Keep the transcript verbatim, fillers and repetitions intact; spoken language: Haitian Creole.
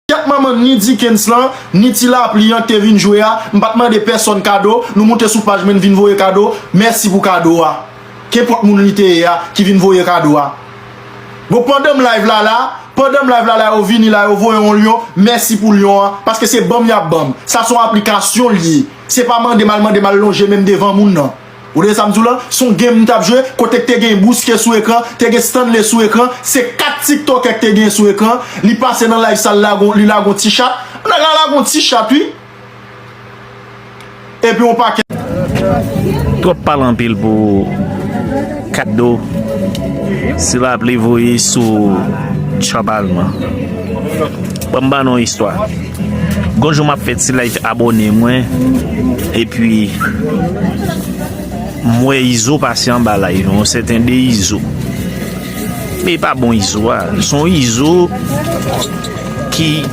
Kèt manman ni Dickens lan, ni Ti Lapli an ki te vin jwe a, m pa t mande pèsonn kado, nou moute sou paj mwen, n vin voye kado, mèsi pou kado a. Kenpòt moun li te ye a ki vin voye kado a. Bon, pandan m live la la, pandan m live la la, yo vini la, yo voye yon lyon, mèsi pou lyon an, paske se ban m y ap ban m. Sa se yon aplikasyon l ye. Se pa mande m al, mande m al lonje men m devan moun nan. Ou tande sa m di w lan? Se yon game m t ap jwe, kote k te gen Bouske sou ekran, te gen Stanley sou ekran, se kat tiktokè k te gen sou ekran, li pase nan live sa, li lage yon, li lage yon ti chat, nèg la lage yon ti chat wi. Epi yon pakèt. Twòp pale anpil pou kado Ti Lapli voye sou Trump Alman. Ban m ba nou yon istwa. Gon jou m ap fè ti live abòne mwen, epi m wè Izo pase anba live, yon sèten de Izo. Men e pa bon Izo a. Se yon Izo ki